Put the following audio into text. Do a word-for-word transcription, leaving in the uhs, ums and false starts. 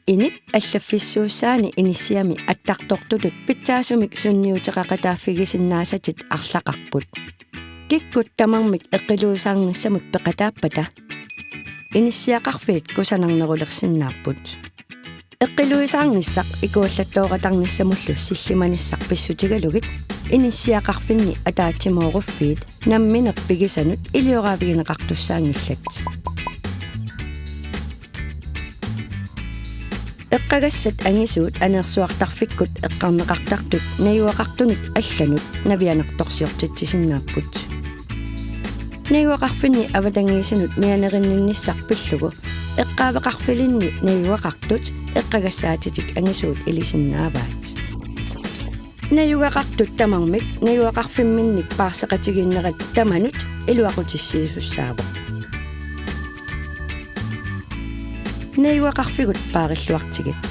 Inip allaffissuussaani inissiami attartortutut pitsaasumik sunniuteqaqataaffigisinnaasatit arlaqarput. Kikkut tamarmik eqqiluisaarnissamut peqataappata inissiaqarfiit kusanarnerulersinnaapput. Eqqiluisaarnissaq ikuallattooratarnissamullu sillimanissaq pissutigalugit inissiaqarfinni ataatsimooruffiit nammineq pigisanut ilioraavigineqartussaanngillat. Eqqagassat angisuut aneersuartarfikkut eqqarneqartartut najugaqartunut allanut navianartorsiortitsisinnaapput. Najugaqarfinni avatangiisinut mianerinninnissaq pillugu eqqaaveqarfilinni najugaqartut eqqagassaatitik angisuut ilisinnaavaat. Najugaqartut tamarmik najugaqarfimminnik paarseqatigiinnerat tamanut iluaqutissiisussaavoq. Najugaqarfigut paarilluartigit.